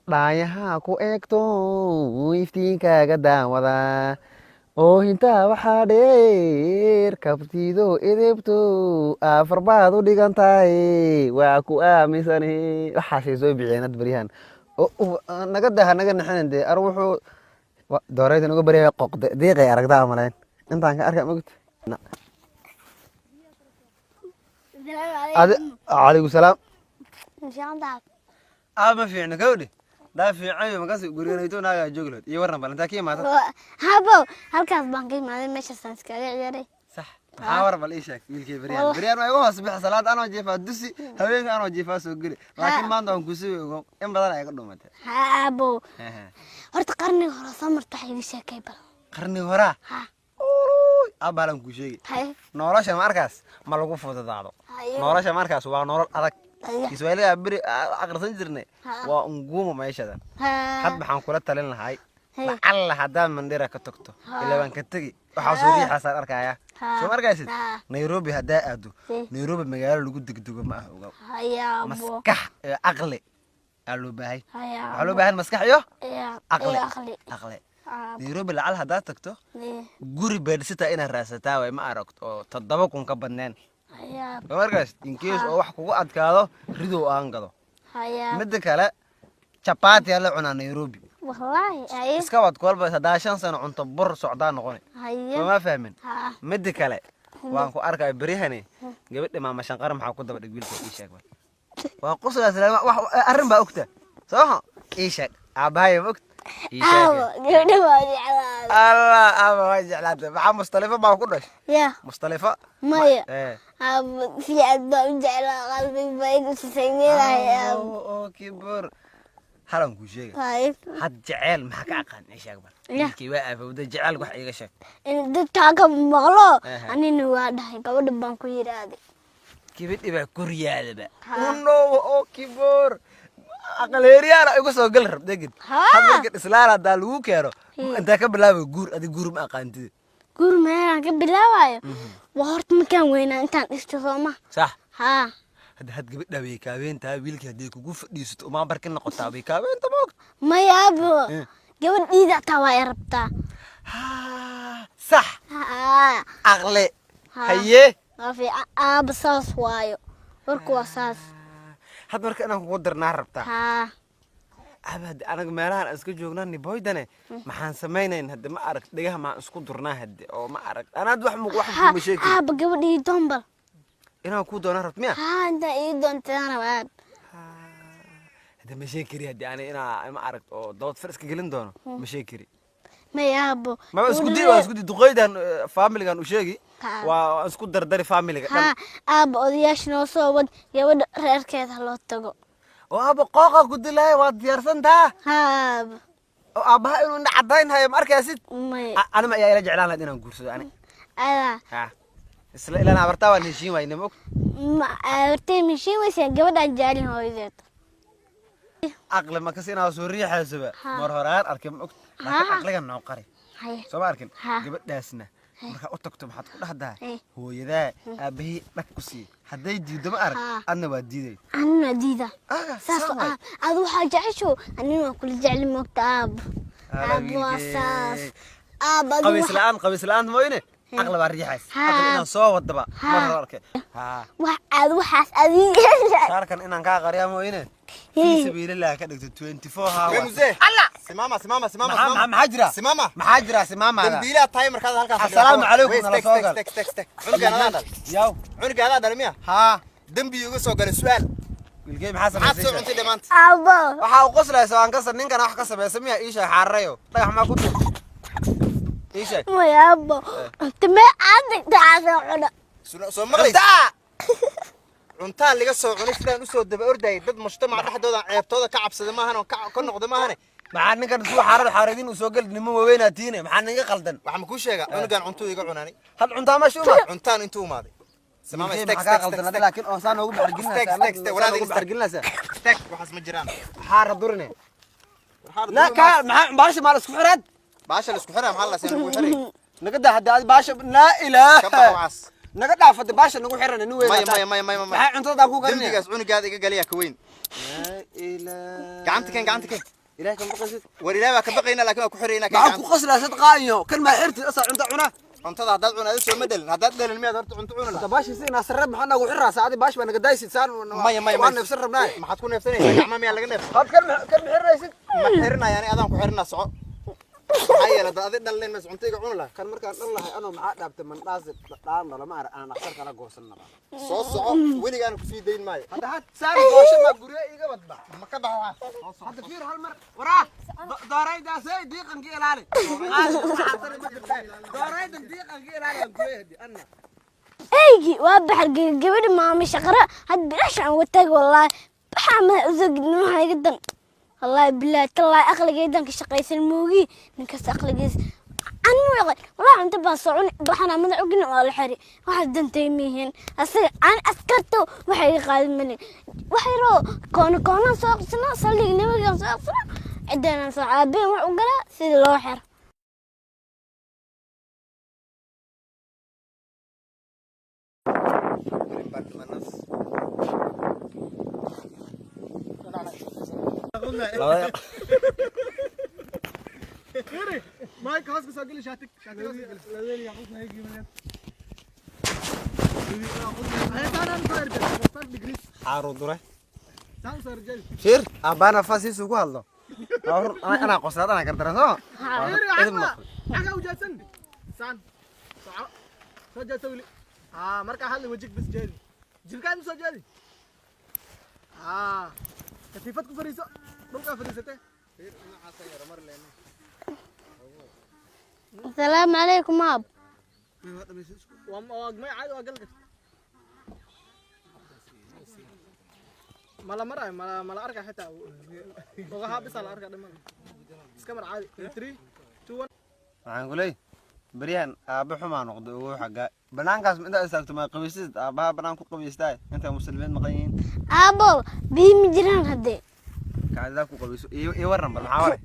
Dhaayaha ku eegto, iftiinkaaga daawada oo intaa waxaa dheer, kabtiido edebto afar baad u dhigan tahay, waa ku aaminsane. Waxaasay soo bixiyeen had baryahan. Naga daha, naga naxinin dee. Ar wuxuu dooraydan uga baryaya qoqde diiqay aragtaa malayn intaan ka arka mogta. Adi calaykum salaam. Aa, ma fiicno gawdhi daa fiican makaas guriganayto naagaa joogi lahayd iyo warran bal intaa ka imaata. Habo, halkaas baan ka imaaday, meeshaasaan iskaga ciyaaray. Sax, maxaa war bal ii sheeg wiilkay? Baryaan baryaan waa igu hoos bixi, salaad anoo jiifaa dusi, haweenka anoo jiifaa soo geli, laakiin maanta waan kusugi ogo in badan ay ka dhumatay. Habo, horta qarniga hore soo marta wax iga sheekay bal. Qarniga horaa? Ha. Abaalan kuu sheegi. Haye. Nolosha markaas ma lagu fududaado. Haye. Nolosha markaas waa nolol adag. Haye. Kiswahiliga beri aqrisan jirnay. Waa unguuma meeshadan. Had maxaan kula talin lahay? Lacalla haddaad Mandera ka tagto, ilaa waan ka tegi, waxaa soo riixaasaan arkaya. Soo ma arkaysid? Ha. Nairobi haddaa aado, Nairobi magaalo lagu degdego ma ah, ogow. Haye, abo. Maskax iyo caqli aa loo baahay. Haye. Waxaa loo baahan maskax iyo caqli. Iyo aqli. Caqli. Nairobi lacal haddaad tagto, guri bedsitter inaad raadsataa way ma aragto oo 7,000 ka badneen. Haye, abo. Soo ma arkaysid? In case oo wax kugu adkaado, ridow aan gado. Haye. Midda kale, chapati aa la cunaa Nairobi. Wallaahi, haye. Iska wad kolba haddaa 5 sano cunto bur socdaa noqoni. Haye. Soo ma fahmin? Ha. Midda kale, waan ku arkaya beryahani gabadha maama Shanqar, maxaa ku daba dhig wiilka? Ii sheeg bal. Waa quslaas wax arrin baa ogta soo ii sheeg, aabbahay ma ogta? Ii sheeg. Abo, gabadha waa jeclaaday. Allah, aaba waa jeclaatay. Maxaa Mustalifo baa ku dhash? Ya. Mustalifo. Maya. Eh. Abo, fiican baa u jeclaa, qalbiga baa igu sisanyanaya, abo. Oo kibor halan kuu sheega. Haye. Had jeceel maxaa ka aqaan? Ii sheeg bal. Ya. Wiilkii waa aafowday, jeceel wax iiga sheeg. In dadkaa ka maqlo. Anina waa dhahay, gabadha baan ku yidhaahday. Gabadhi baa koryaadaba. Ha. Uno oo kibor aqalheeryaana igu soo gali rab degin. Had marka islaan haddaa lagu keeno, intaa ka bilaaba guur? Adi guur ma aqaantid. Guur meelaan ka bilaabayo waa horta markaan weynaa intaan dhisto, sooma? Sax. Haa. Hadda had gabadha way kaaweyntahay wiilkii, haddii kugu fadhiisato umaa barkin noqotaa, way kaaweynta ma ogta. Maya, abo. Gabadhiida hataa waa i rabtaa. Ha, sax. Haa. Aqle. Ha. Haye. Waa fiican, aaba, saas waayo, warku waa saas. Had marka inaan kugu dirnaa rabtaa? Haa. Aba, hadde anaga meelahan aan iska joognaa niboydane, maxaan samaynayn hadde? Ma arag dhegaha maan isku durnaa hadde oo ma arag anaad wax wax ha kuma sheegi. Aaba, gabadha ii doonbal. Inaan kuu doonaa rabto miya? Haa, intaa ii doontaan rabaa, aab. Hadde ma sheegi kari hadde ani inaa ma arag oo dood far iska gelin doono, ma sheegi kari. Maya, aabo. Maba isku di, waa isku di duqeydan familigan u sheegi. Waa isku dardari familiga dhan. Haa, aaba, odayaasha noo soo wad, gabadha reerkeeda ha loo tago. Oo aaba qooqa ku dilaya, waad diyaarsantaa? Haa, aaba. Oo aabbaha inuu indha cadayn hayo ma arkaysid? Maya. Anima ayaa ila jeclaan lahayd inaan guursado ani? Adaa. Ha, isla ilaan abartaa waan heshiin wayne, ma og? Ma hortay mishiin weysaa gabadhaan jaalin hooyadeed. Aqli ma kasi inaa soo riixaysoba. Mar horaan arkay, ma og, laakiin aqliga noo qari. Haye. Soo ma arkin? Ha. Gabadhaasna markaa u tagto, maxaad ku dhahdaa? Eh. Hooyadaa aabahii dhag ku sii, hadday diiddo ma arag. Adna waa diiday. Anina diida. Ah, saas. Saan waay. Ad waxaa jecesho, anina waa kula jecli, moogta, aabo? Ala. Aabo, waa Wiilkey. saas, aabo, adu qabiis la'aan, qabiis la'aan mooyne, aqli baa riixays. Aqli inaan soo wadaba mar hore arkay, ha. Wax aad waxaas adiga Shaarkan inaan kaa qariyaa mooyne, fii sabiilillah ka dhigto 24 Wewe hours. Mzee. Simama, simama, simama, maxaa simama. Maxaa jira? Simama. Maxaa jira simaamaada? Dambiilaa tahay markaad halkaas fadhido. Assalaamu calaykum, Wait, nala stag, soo gal. stag, stag, stag. Cunugaan adaa dhalay? Yaw. Cunugaan adaa dhalay miya? Haa. Dambi iga soo galay, su'aal. Wiilkey, maxaa Maxaad soo samaysay? cuntay dhamaanta? Aabo. Waxaa u qoslaysa waan kasa ninkan wax ka samaysa miya? Ii sheeg, xaarayo dhagax maa ku tuur? Ii sheeg. Maya, aabo, cunto mee aad dhigta caasoo cuna. Soo maqlaysa? Cuntaa. Cuntaa laga soo cunay, sidaan usoo daba ordayay dad mujtamaca dhexdooda ceebtooda ka cabsada maahan oo ka noqda maahane. Maxaa ninkan suu xaarar xaaradin uu soo geli? Niman waaweynaa tiine, maxaa ninga qaldan? Waxaa ma kuu sheegaa, cunugaan cuntuu iga cunaanay. Had cuntaa ma shuuma? Cuntaan intuu imaaday. Simama, Wiilkey, stag, maxaa kaa stag, qaldan stag, hadda? Stag. Laakiin oo saa noogu Stag, baxargelinaysaa, stag, stag, saa walaal noogu iga stag. baxargelinaysaa. Stag, waxaas ma jiraan. Xaara durine. Waxaa La kaa maxaa baasha maal isku xiraad? Baasha la isku xiraa, maxaa la seen ugu xiray? Naga daa hadda adi baasha, laa ilaaha. Ka bax waxaas. Naga dhaaf hadda baasha nagu xiran nin weyn. Maya, maya, maya, maya, maya. Maxay cuntada ku karinaya? Dembigaas cunugaada iga galiyaa ka weyn. Laa ilaaha. Gacanta keen, gacanta keen. Ilaah kama baqaysid. War, Ilaah baa ka baqaynaa, laakiin waa ku xiraynaa. Maxaa ku qoslaa? Sadqaayo kan maa xirtid asaa cunta cuna. Cuntada haddaad cuna adi soo ma dhalin. Haddaad dhalin, miyaad horta cunto cuni lahaa? Baashi si naasarad maxaa nagu xiraa saacadi? Baash baa naga daysid saan. Maya, maya. Waan neefsan rabnaa. Maxaad ku neefsanaysaa? Gacmaha miyaa laga neefsan? Had kan xiraysid. Ma xirinaya ani, adaan ku xirinaa. Soco. Maxaa yeelay, haddaad adi dhalin mas cunto iga cuni lahaa. Kan markaan dhan lahay anoo maxaa dhaabtay mandhaasi dhaan lama ar aan dhakhtar kala goosanaba. Soo soco, weligaana kusii dayn maayo. Hadda had saan goosho ma guryo iga badba. Ma ka baxo waxaas. Hadda fiir, hal mar waraa dooraydaasay diiqanka ilaali. Dooraydan diiqanka ilaali aan kuleeyahay hadi anna. Eygi waa baxar. Gabadha maami shaqara had bilash aan uga tag. Wallaahi baxaa ma usoo gidin. Waxaa iga dan, wallaahi bilaahi tallaahi, aqligaydan ka shaqaysan moogi. Ninkaas aqligiis anu yaqan. Wallaahi cunto baan soo cuni baxana, madax ugina waa la xiri. Waxaas dantay miyihiin asaga aan askarto waxay iga qaadin malin. Wax yaroo koona koonaan soo aqsanaa, saldhig nimankaan soo aqsanaa, ciddaan soo caabeen wax u galaa sida loo xiro. Mike, hoos ka soo geli shaatig. Shaatig hoos ka geli. Xaaru dure. Saan soo erjeli. Fiir, aabbaana fasiisu ku hadlo. Anaa qoslaad, anaa gardara soo. Fiiri, xagga. Xagga u jeedsan. Saan. Soco. Soo jeedsa weli. Haa, markaa hadli wajig bas jeedi. Jilkaad ma soo jeedi? Haa. Katiifad ku fadhiiso. Dhulkaa fadhiisatee. Asalaamu calaykum, aab. Waa may, caadi waa gal karta. Mala marayo, mala arka xitaa. Ogaha bisa la arka dhiman. Iska mar caadi. 3 2 1. Waxaan ku leey beryahan aabbe xumaa noqday ugu xaggaa banaankaas intaa istaagto ma qabaysid? Aabbaha banaan ku qabaystaa intay muslimiin maqan yihiin. Aabo, biyo ma jiraan haddee. Kacdidaa ku qabayso. Ii warran bal, maxaa waray?